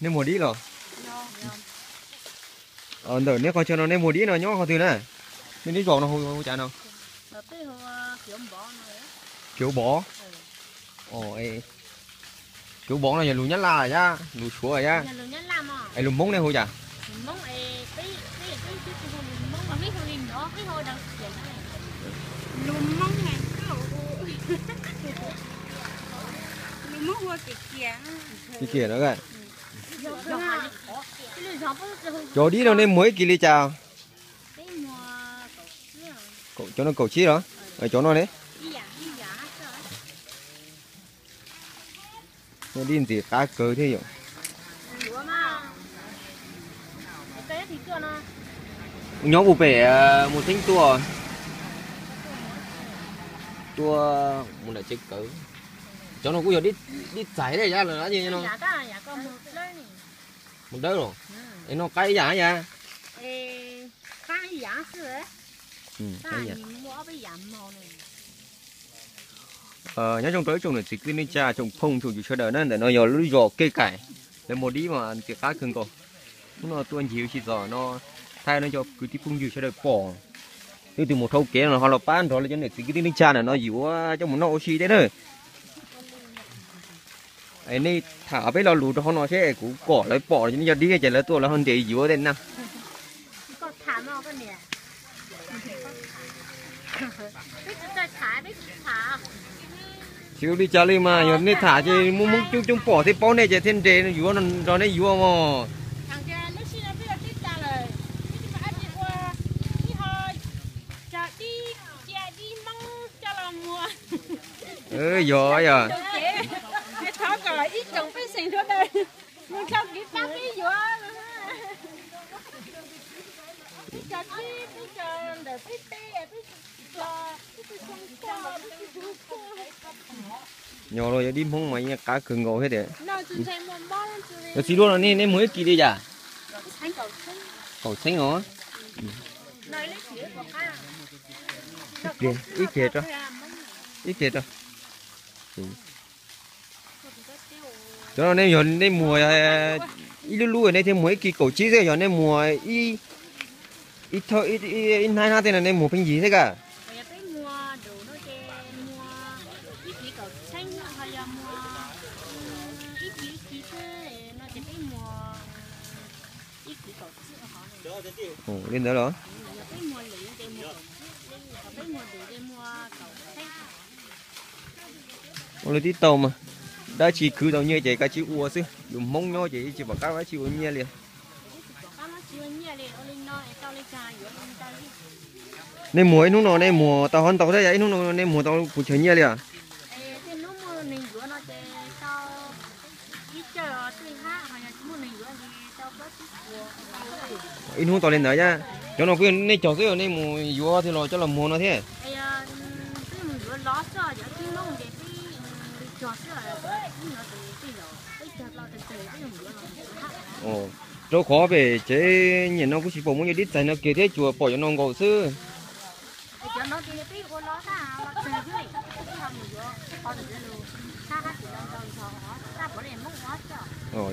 Nej muag dib los? Ntawm nej qhov chaw no nej muag dib no nyob qhov twg na? Nej dib zos no hu cas no? Kiav Bov. Kiav Bov no yog lus Nyab Laj yab, lus Suav yab, es lus Hmoob nej hu cas? Kiav Kiav no. Cov dib no nej muag ib kis li cas? Cov no kaum tsib los? Cov no ne? Dib ntxim qab kawg thiab yom. Nyob puag pem Mus Xeeb tuaj, tuaj mus nram tsev kawg. Cov no kuj yog dib txais thiab yab los no. Mus dawb los? Es no qaib ib yam yab. Nyob zoo rau ib tsoom niam txiv kwv tij neej tsa, tsoom phooj tsoom ywg sawv daws na, ntawm no yog lub zos Kej Kaim, lawv muag dib mas ntxim qab kawg nkaus. Hnub no tuaj ncig ua si txog no, thaij no cov kwv tij phooj ywg sawv daws pom, leej twg mus dhau kev no ho los pab nrog lawv cov niam txiv kwv tij neej tsa ntawm no yuav coj mus noj ua si thiab na. Es nej tham peb lo lus rau hauv no seb, kuv kom lawv pom nej yog dib ces lawv tuaj lawv ho nres yuav tej na. Tsis ua li cas li mas yog nej tham ces muaj Hmoob coob coob pom thiab paub nej ces thiaj nres yuav nrog nej yuav mog. Yog, yog. Nyob los yog dib Hmoob mas yeej qab kawg nkaus thiab tias. Yog txiv duaj no nej muag ib kis li cas? Kaum txheeb os. Ib kis, ib kis rau. Cov no nej yog nej muag ib lub lub nej thiaj muag ib kis kaum tsib xwb, yog nej muag ib hnab hnab tej no nej muag pheej yig xwb ka? Li ntawd los? Ua li tib tau mas, dab tsi khwv tau nyiaj ces kav tsij ua xwb, yus Hmoob nyob ces tsis pom qab dab tsi ua nyiaj li. Nej muag ib hnub no nej muag tau hov ntau thiab, ib hnub no nej muag tau puas tsawg nyiaj li os? Ib hnub tau li ntawd yab. Cov no kuj yog nej cog xwb, nej mus yuav thiab los coj los muag no thiab? Rau qhov pem tsev nyiam no kuj tsis pom muaj yog dib txais no kiag thiab, tsuas pom cov no nkaus xwb.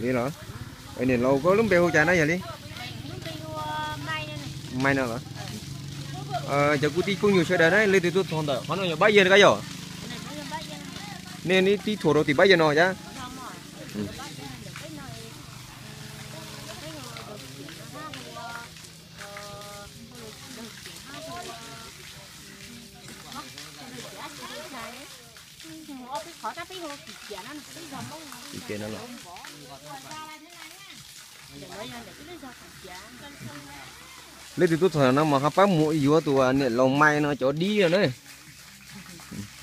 Li los, niam laus koj lub npe hu cas na yog li? Mai no los? Cov kwv tij phooj ywg sawv daws na, leej twg tuaj txog ntawm qhov no yog Pab Yawg koj yog? Nej tib thuam rau tim Pab Yawg no yab. Leej twg tuaj txog no mas ho pab mus yuav tus niam laus Mai no cov dib no na.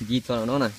Nce txog no na.